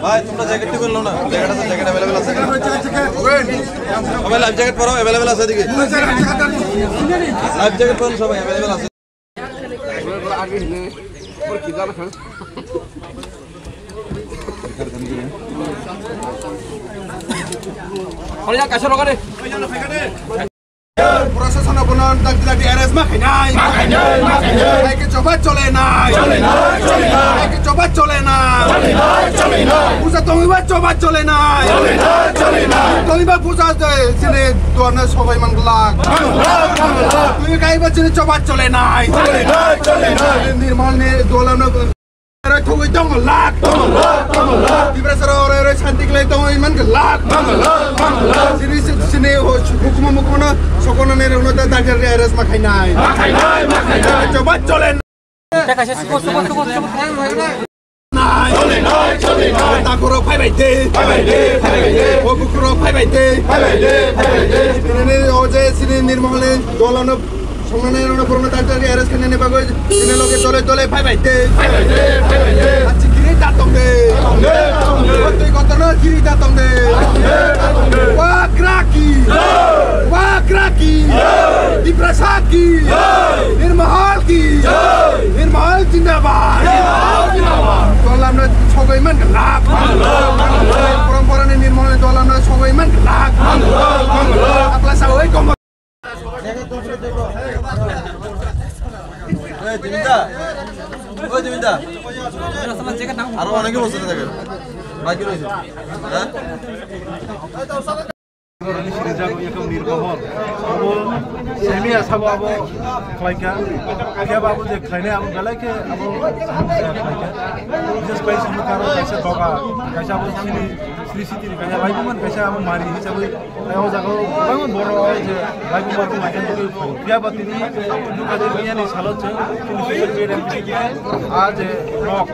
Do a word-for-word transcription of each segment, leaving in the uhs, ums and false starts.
ভাই, তোমরা জ্যাকেট টিকে লো না, জ্যাকেট আছে, জ্যাকেট অ্যাভেলেবল আছে। সবাই লাইফ জ্যাকেট পরো, অ্যাভেলেবল আছে এদিকে। লাইফ জ্যাকেট পরো সবাই, অ্যাভেলেবল আছে। প্রশাসন অবনন দাবি দাবি অ্যারেস্ট মা খাইনাই, মা খাইনাই, মা খাইনাই। ভাইকে জবাব চলে নাই, চলে নাই, চলে নাই। ভাইকে জবাব চলে নাই, চলে নাই, চলে নাই। পূজা তুমি বা জবাব চলে নাই, চলে নাই, চলে নাই। তুমি বা পূজা দে, সিনে দোয়ানে সবাই মানলাক। মানলাক, মানলাক। তুমি গাইবা সিনে জবাব চলে নাই, চলে নাই, চলে নাই। নির্মল নে দোলানো Ore thogwi tongo lak, tongo lak, tongo lak. Tiprasara ore ore shanti khlai tongo iman khe lak, tongo lak, tongo lak. Sini sini hukuma mukuma no sokona ne rokno da dagar re ares ma khainai. Ma khainai, ma khainai. Choba chole. Nai. Chole nai, chole nai. Takuro phai bai de, phai bai de, phai bai de. O bukuro phai bai de, phai bai de, phai bai de. Sini o je sini nirmahole dolano Songnani rokno borokno tak tak arrest khainani bagwi chini loge dole dole phai bai de. Phai bai de, phai bai de. Achi giri da tong de. Da tong de, da tong de. Hotoi kotorno giri da tong de. Da tong de, da tong de. Wagra ki. Jai. Wagra ki. Jai. Tiprasa ki. Jai. Nirmahal ki. Jai. Nirmahal jindabad. Jai. Jindabad. Dolamno sogoi man glak. Man glak, man glak. Poromporani Nirmahal dolamno sogoi man glak. Man glak, man glak. Akla sa oi kom এই, দিমিতা। ওই, দিমিতা। আরো অনেকে বসে থাকে। বাকি রয়েছে। হ্যাঁ? Sirijak ekdom nirmohol. Abo semi asabo abo khlaika. Khe abo je khlainai abo belai khe abo khlaika. Bises khlai simi karo kaisa doga, kaisa abo sini Sri Siti ni kaisa laibuma kaisa abo mari hisabai. Tei o jaga o kwbangma borok o je laibuma tong laika tongwi phai. Phiya ba tini dukha de phiya ni salo chwng chini social media ni bisingo a je nok,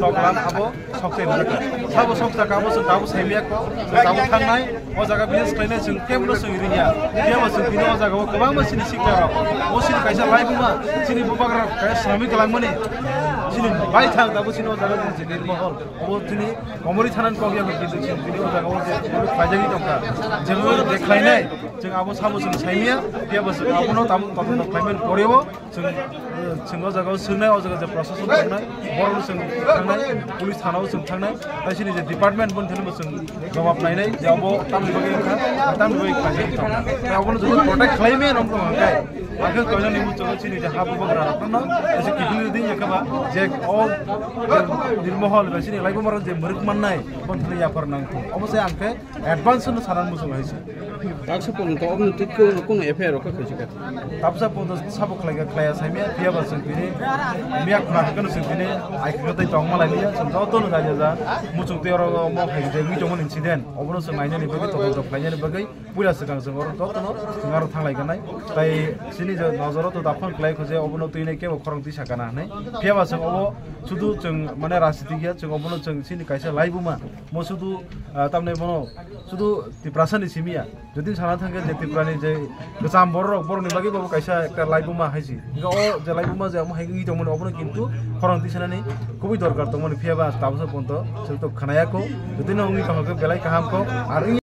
nok lan abo sok chai rijak. Sabo sok chaka abo chwng tabuk sai miya kho, chwng tabuk thangnai, o jaga business khlainai chwng kebo no chwng riya. Phiya ba chwng tini o jaga o kwbangma chini sikla rok, o chini kaisa laibuma, chini bubagra kaisa sramik langmani, chini bai thang tabuk chini o jaga chini nirmohol. Obo chini Komori thanani kok ya, kintu chini tini o jaga o je khlaijagwi tongkha. Jengwi je khlainai, chwng abo sabo chwng saimya, phiya bo chwng abono tamo todonto khlaimani poreo chwng, chwng o jaga o swngnai, o jaga je proshashan tongnai, borokno chwng thangnai, police thana o chwng thangnai, tai chini je department boni thani bo chwng jawab nainai, je abo tamni bagwi wngkha, tamni bagwi khlaijagwi tongkha. Tai abono jodi protect khlaimaya nongkha hwnkhe, Akhe koinani muchungo chini je ha bubagra rokno, ese kiphilwi di yakaba je o je nirmohol bai chini laibuma rok je mwrwk mannai, bontwlwi yaphar nang thung. Omo se ang khe advance no sanan muchung hai se. Taksa porjonto oboni twi kunu F I R rok kha khaijak kha. Tabsa porjonto sabo khlai kha khlaiya saimya, phiya ba chwng tini miya khna khe no chwng tini ai khe tei tongma lai liya, chwng joto no jaja ja muchung twi oro mo hai je mi tongmani incident, obono chwng nainani bagwi todonto khlainani bagwi. Puila swkang chwng oro jotono chwng aro thanglai ganai. Tai chini je nojoro to daphang khlai kho je obono twi nai kebo khorang twi sakana hinwi. Phiya ba chwng obo sudu chwng mane rajniti ya, chwng obono chwng chini kaisa laibuma. Mo sudu, ah, tamni bono sudu Tiprasa ni simi ya. Jodi sana thangkhe je Tripura ni je kwcham borok rok, borok ni bagwi bo kaisa ekta laibuma hai si. Hingke o je laibuma je omo hai wngwi tongmani obono kintu khorang twi sanani kubui dorkar tongmani, phiya ba tabuksa ponto chwng to khnaya kho. Jodi no wngwi tongkha khe belai kaham kho. Ar